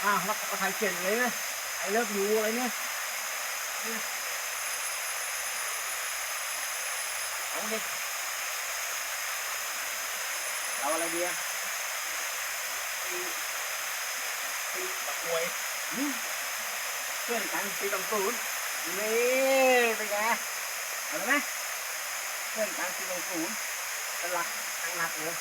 ອາ ແລ້ວກໍຖ່າຍເກັ່ງເລີຍນະ I love you ອະໄລນີ້ ເອົາເດ ເອົາອະໄລດີອະ ຕີ ຕີບັກກວຍ ອືມ ເພື່ອນກັນ ຕີບັກຕູນ ນີ້ ເປັນໄງ ເອົາໄດ້ໄໝ? ເພື່ອນກັນ ຕີບັກຕູນ ເປັນຫຼັກໜັກໆເລີຍ.